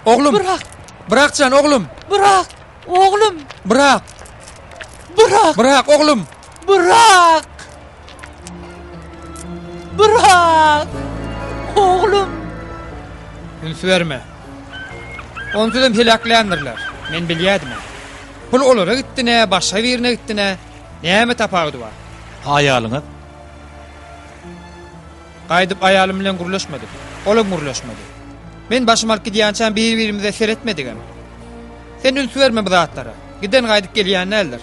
Oglum! Burak! Burak jan, oglum! Burak! Oglum! Burak! Burak! Burak, oglum! Burak! Burak! Oglum! Üns berme. Onsuzam heläkländirler. Men bilýädim-ä. Pul olara gitdi nä, başga birine gitdi nä, näme tapawudy bar? Aýalyňyz? Gaýdyp aýalym bilen gürleşmedik. Olam gürleşmedi. Men başym alyp gidýänçäm bir-birimize seretmedigem. Sen üns berme bu zatlara. Giden gaýdyp gelýän däldir.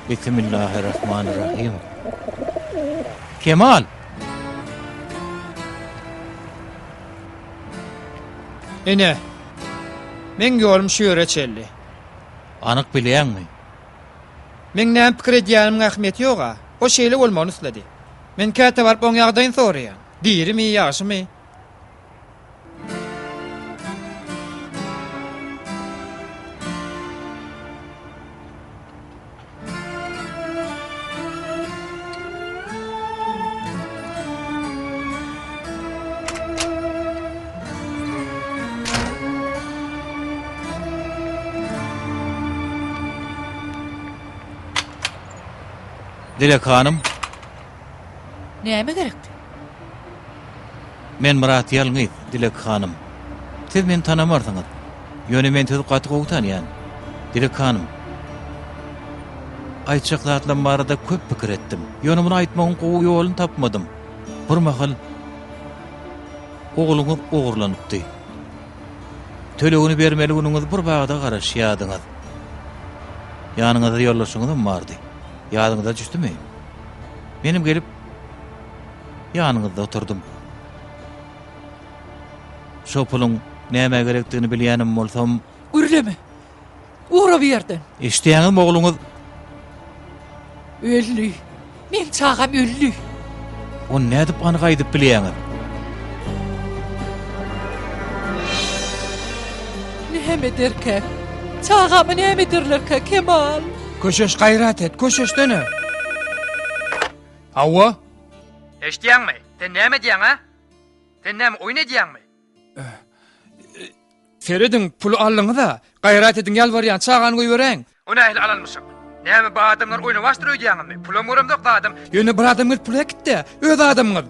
Bismillahirrahmanirrahim. Kemal! Ine, meň ýolum şu ýere çenli. Anyk bilýäňmi? Meň näme pikir edýänimiň ähmiýeti ýog-a. O şeýle bolmagyny isledi. Men käte baryp oň ýagdaýyny soraýan. Dirimi, ýagşymy? Dilek hanym. Näme gerekdi? Men Myrat Ýalňyz, Dilek hanym. Siz meni tanamarsyňyz. Ýöne men sizi gaty gowy tanýan. Dilek hanym. Aýtjak zatlarym barada köp pikir etdim. Ýöne muny aýtmagyň gowy ýoluny tapmadym. Bir mahal ogluňyz ogurlanypdy. Tölegini bermeli günüňiz bir bagda garaşýardyňyz. Ýanyňyzda ýoldaşyňyzam bardy. Ýadyňyza düşdümi? Menem gelip ýanyňyzda oturdym. Şo puluň nämä gerekdigini bilýänem bolsam. Gürleme! Ugra bu ýerden! Eşidýäňizmi, ogluňyz. Öldi. Meň çagam öldi. Ony nädip anyk aýdyp bilýäňiz? Näme ederkä? Çagamy näme ederlerkä, Kemal? Köşeş, gaýrat et, köşeşsene. Hawa. Eşidýäňmi? Sen näme edýäň, a? Sen näme oýun edýäňmi? Serediň, puly aldyňyz-a. Gaýrat ediň, ýalbarýan, çagany goýberäýiň. O nähili alanmyşyk? Näme bu adamlar oýnawaçdyr öýdýäňizmi? Pulam göremzok zadam. Ýöne bir adam gelip puly äkitdi-ä, öz adamyňyz.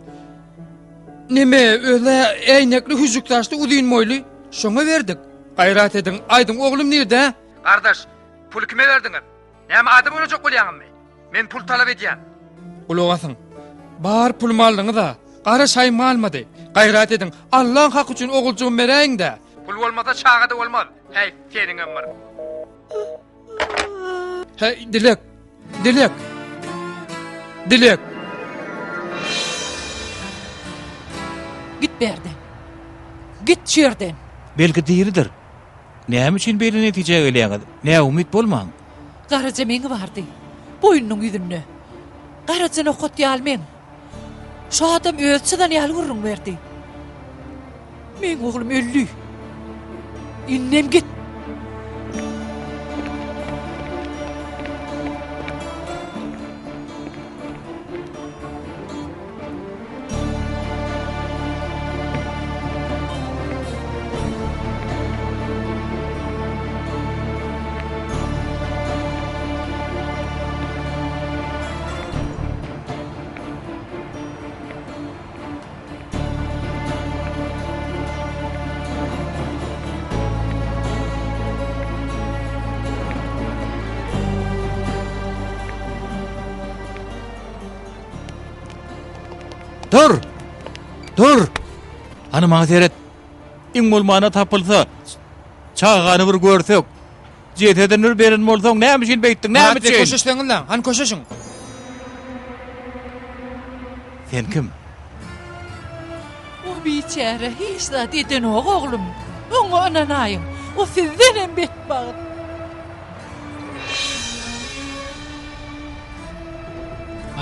Neme, öz-ä äýnekli, hüžžük saçly, uzyn boýly. Şoňa berdik. Gaýrat ediň, aýdyň, oglum nirde? Gardaş, puly kime berdiňiz? Näme adam oýnajak bolýaňyzmy? Men pul talap edýän. Gulak asyň. Bar pulumy aldyňyz-a. Gara şaýym galmady. Gaýrat ediň, Allaň haky üçin oguljygymy beräýiň-dä. Pul bolmasa çaga-da bolmaz. Häý, seniňem bir. Häý, Dilek! Dilek! Dilek! Git bärden. Git şu ýerden. Belki diridir. Näme üçin beýle netijä gelýäňiz? Näumyt bolmaň. Garaja meňi bardy. Boýnunyň ýüzünde. Garaja nokat ýaly meň. Şu adam özi çyzan ýaly gürrüň berdi. Meň oglum öldi. Indem git. Dur! Dur! Hany maňa seret. Iň bolmanda tapylsa, çagany bir görsek. Jesedini bir beren bolsaň, näme üçin beýtdiň, näme Myrat beg üçin? köşeşseňiz-läň, hany köşeşiň. Sen kim? O biçäre hiç zat edenok oglum. Oňa ynanaýyň. O sizdenem betbagt.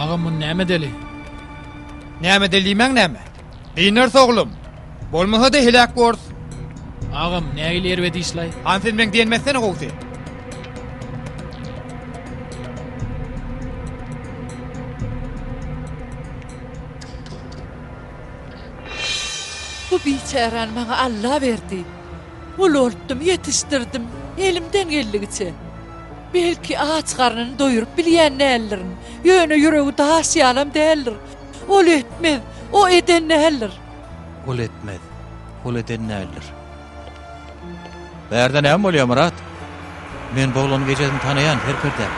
Agam muny näme edeli? Näme edeli diýmäň näme? Dynarys oglum. Bolmasa-da heläk borus. Agam nähili erbet işlaý? Hany sen meň diýenimi etsene gowusy. Bu biçäräni maňa Alla berdi. Ulaltdym, ýetişdirdim, elimden geldigiçe. Belki, aç garnyny doýuryp bilýän däldirin, ýöne ýüregi daş ýalam däldir. Ol etmez, o eden däldir. Ol etmez, ol eden däldir. Bärde näme bolýar, Myrat? Men bu oglanyň ejesini tanaýan, serkerdäm.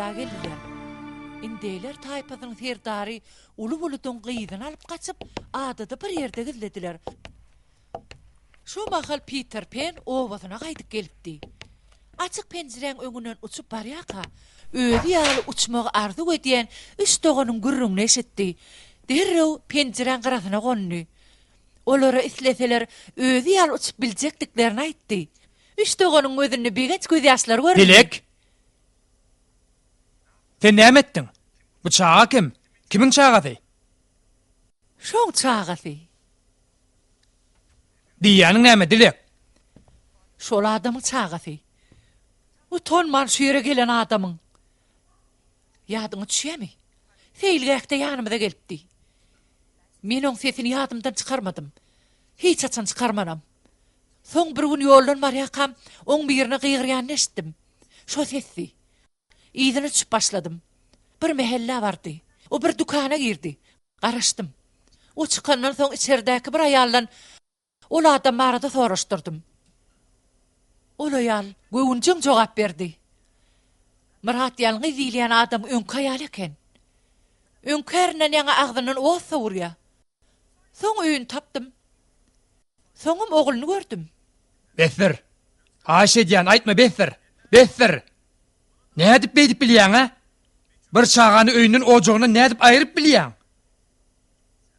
ada geldiler. Indeýler taýpasynyň serdary uly buludyň gyzyny alyp gaçyp, adada bir ýerde gizlediler. Şo mahal Piter Pen obasyna gaýdyp gelipdi. Açyk penjiräň öňünden uçup barýarka, özi ýaly uçmagy arzuw edýän üç doganyň gürrüňini eşitdi. Derrew penjiräň gyrasyna gondy. Olara isleseler özi ýaly uçup biljekdiklerini aýtdy. Üç doganyň gözünde begenç gözýaşlary göründi. Dilek! Sen näme etdiň? Bu çaga kim? Kimiň çagasy? Şoň çagasy. Diýýäniň näme, Dilek? Şol adamyň çagasy. Utanman şu ýere gelen adamyň. Ýadyňa düşýämi? Seýilgähde ýanymyza gelipdi. Men oň sesini ýadymdan çykarmadym. Hiç haçan çykarmanam. Soň bir gün ýoldan barýarkam, oň birine gygyrýanyny eşitdim. Şo sesdi. Yzyna düşüp başladym. Bir mähellä bardy. O bir dükana girdi. Garaşdym. O çykandan soň içeridäki bir aýaldan ol adam barada soraşdyrdym. Ol aýal göwünjeň jogap berdi. Myrat ýalňyz diýilýän adam öňki aýaly eken. Öňki ärinden ýaňa agzyndan ot sowurýar. Soň öýüni tapdym. Soňam ogluny gördüm. Besdir. Haýyş edýän, aýtma besdir. Besdir. Nädip beýdip bilýäň-ä? Bir çagany öýünden ojagyndan nädip aýryp bilýäň?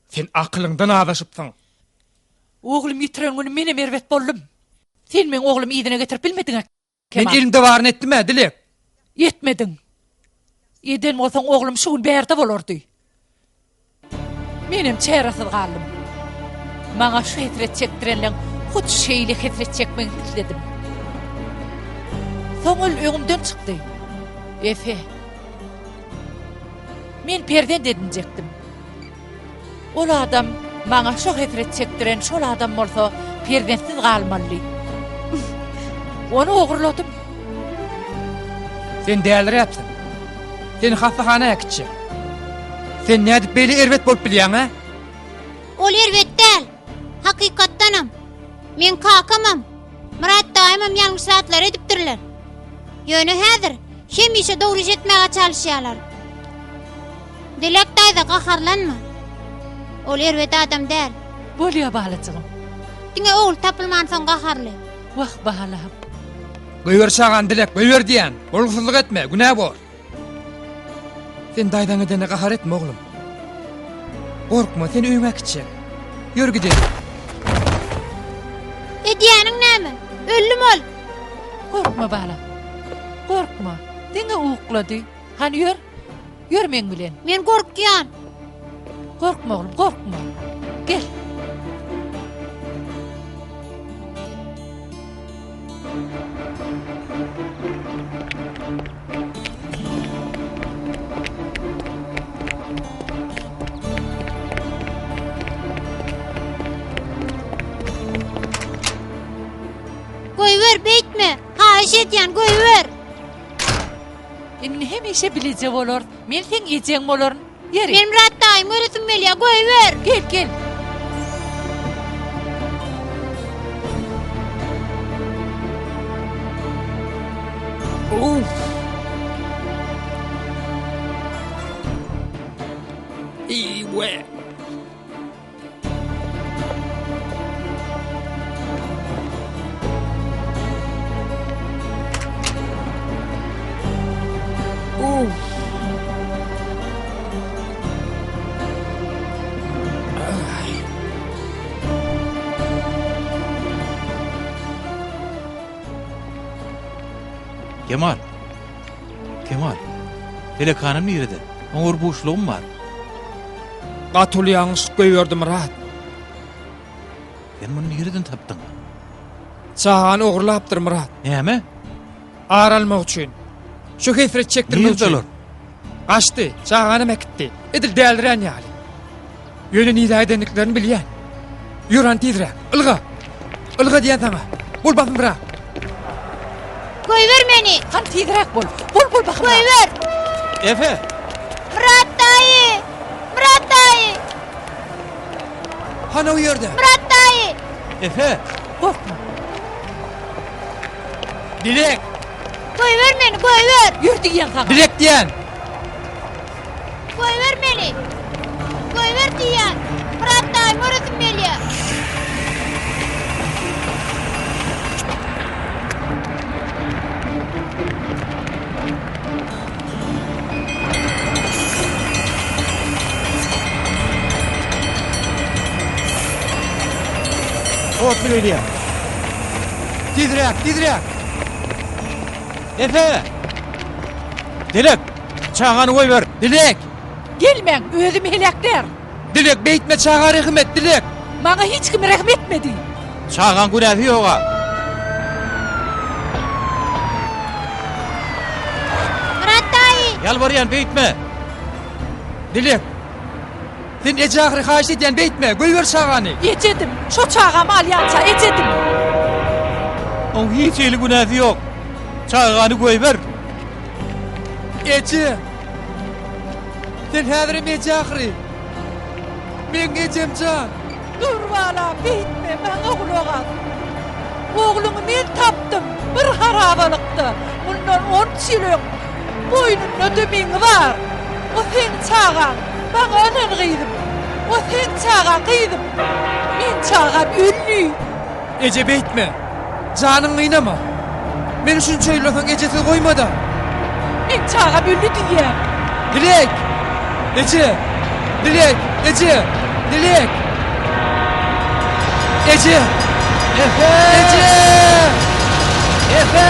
Sen akylyňdan azaşypsyň. Oglumy ýitiren günüm menem erbet boldum. Sen meň oglumy yzyna getirip bilmediň-ä, Men Kemal. elimde baryny etdim-ä, Dilek. Etmediň. Eden bolsaň oglum şu gün bärde bolardy. Menem çäresiz galdym. Maňa şu hesret çekdirenleň hut şeýle hesret çekmegini isledim. Soň ol öňümden çykdy. Efe. Men perzent edinjekdim. Ol adam maňa şo hesret çekdiren şol adam bolsa perzentsiz galmalydy. Ony ogurladym. Sen däliräpsiň. Seni hassahana äkitjek. Sen nädip beýle erbet bolup bilýäň, hä? Ol erbet däl. Hakykatdanam. Meň kakamam, Myrat daýymam ýalňyş zatlar edipdirler. Ýöne häzir hemişe dogry iş etmäge çalyşýarlar. Dilek daýza gaharlanma. Ol erbet adam däl. Bolýa balajygym. Diňe ogul tapylmansoň gaharly. Wah balam. Goýber çagany Dilek, goýber diýýän. Bolgusyzlyk etme, günä bor. Sen daýzaň edenine gahar etme oglum. Gorkma, seni öýüňe äkitjek. Ýör gideli. Edýäniň näme? Öldüm ol. Gorkma balam. Gorkma. Diňe uklady. Hany ýör. Ýör meň bilen. Men gorkýan. Gorkma oglum, gorkma. Gel. Goýber, beýtme. Haýyş edýän, goýber. Indi hemişe bileje bolarys. Men seň ejeň bolaryn. Ýeri. Men Myrat daýymy göresim gelýär, goýber. Gel, gel. Uff. Iwe. Kemal! Kemal! Pelek hanym nirede? Oňa bir buşlugym bar. Gaty uly ýalňyşlyk goýberdi Myrat. Sen muny nireden tapdyň? Çagany ogurlapdyr Myrat. Näme? Ar almak üçin. Şu hesret çekdirmek Nirde üçin. olar? Gaçdy, çaganam äkitdi. Edil dälirän ýaly. Ýöne nirä gidendiklerini bilýän. Ýör hany tizräk, ylga! Ylga diýýän saňa. Bol basymrak. Goýber meni! Hany tizräk bol. Bol bol bahymrak. Goýber! Efe! Myrat daýy! Myrat daýy! Hany o ýerde? Myrat daýy! Efe! Gorkma. Dilek! Goýber meni, goýber! Ýür diýýän saňa. Dilek diýýän! Goýber meni! Goýber diýýän! Myrat daýymy göresim gelýär. Otly gelýär. Tizräk, tizräk! Efe! Dilek! Çagany goýber! Dilek! Gelmäň, özümi heläklärin. Dilek, beýtme çaga rehim et, Dilek! Maňa hiç kim rehim etmedi. Çagaň günäsi ýog-a. Myrat daýy! Ýalbarýan, beýtme! Dilek! Sen eje ahyry haýyş edýän beýtme, goýber çagany! Ejedim, şo çagamy alýança ejedim. Oň hiç hili günäsi ýok. Çagany goýber! Eje! Sen häzirem eje ahyry! Meň ejem jan! Dur balam, beýtme, maňa gulak as. Ogluňy men tapdym, bir harabalykda, mundan on üç ýyl öň. Boýnunda-da meňi bar. O seň çagaň, maňa ynan gyzym. O seň çagaň gyzym. Meň çagam öldi. Eje beýtme. Janyňy gynama. Meni şunça ýyldan soň ejesiz goýma-da. Meň çagam öldi diýýän. Dilek! Eje! Dilek! Eje! Dilek! Eje! Efe! Eje! Efe!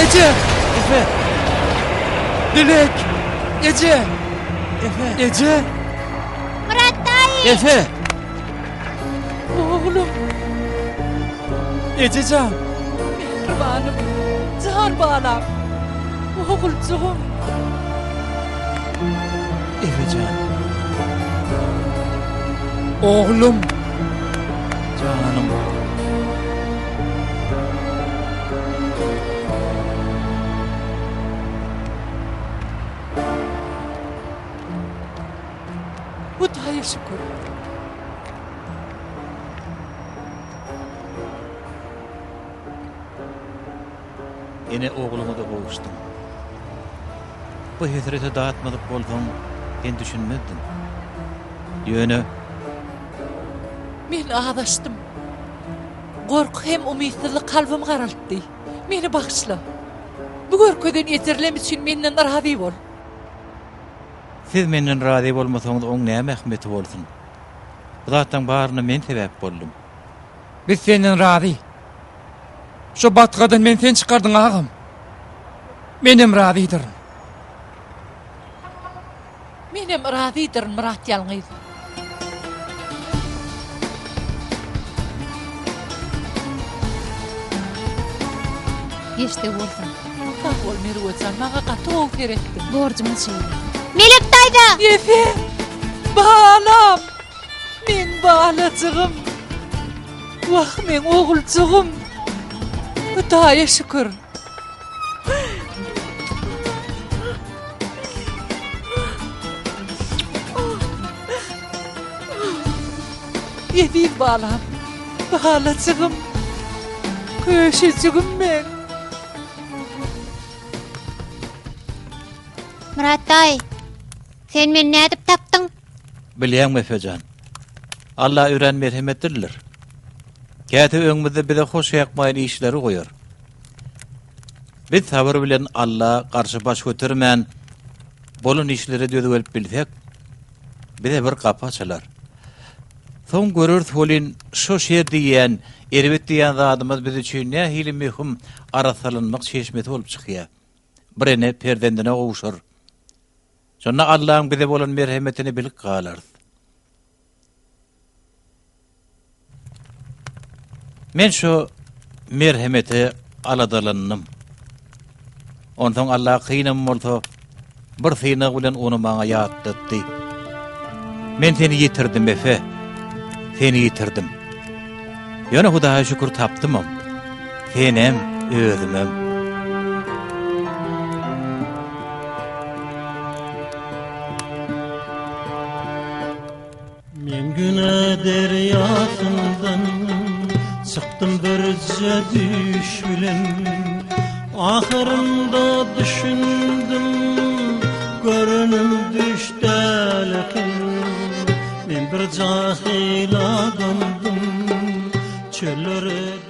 Eje! Efe! Dilek! Eje! Efe! Eje! Myrat daýy! Efe! Oglum! Eje jan! Mähribanym! Jan balam! Oguljygym! Efe jan! Oglum! Janym! Hudaýa şükür. Ene ogluňa-da gowuşdyň. Bu hesrete datmadyk bolsaň, sen düşünmezdiň. Ýöne. Men azaşdym. Gorky hem umytsyzlyk kalbymy garaltdy. Meni bagyşla. Bu görkezen ejirlem üçin menden razy bol. Siz menden razy bolmasaňyz oň näme ähmiýeti bolsun? Bu zatlaň baryna men sebäp boldum. Biz senden razy. Şo batgadan meni sen çykardyň agam. Menem razydyryn. Menem razydyryn Myrat ýalňyz. Geçdigi bolsun. Sag bol Merwejan, maňa gaty gowy seretdiň. Borjumyz şeýle. Melek daýza! Efe! Balam! Meň balajygym! Wah, meň oguljygym! Hudaýa şükür! Eziz balam, balajygym, köşejigim meň. Myrat daýy, sen meni nädip tapdyň? Bilýäňmi, Efejan, Alla örän merhemetlidir. Käte öňümizde bize hoş ýakmaýan işleri goýar. Biz sabyr bilen Alla garşy baş götermän, bolan işlere döz gelip bilsek, bize bir gapy açylar. Soň göreris welin, şo şer diýýän, erbet diýýän zadymyz biz üçin nähili möhüm arassalanmak çeşmesi bolup çykýar. Bir ene perzendine gowşar. Şonda Allaň bize bolan merhemetini bilip galarys. Men şu merhemete aladalandym. Onsoň Allah kynam bolsa, bir synag bilen ony maňa ýatlatdy. Men seni ýitirdim, Efe. Seni ýitirdim. Ýöne Hudaýa şükür tapdymam. Senem, özümem. Gije düýş bilen ahyrynda düşündim, Görenim düýş däl eken. Men bir jahyl adamdym, Çöllere.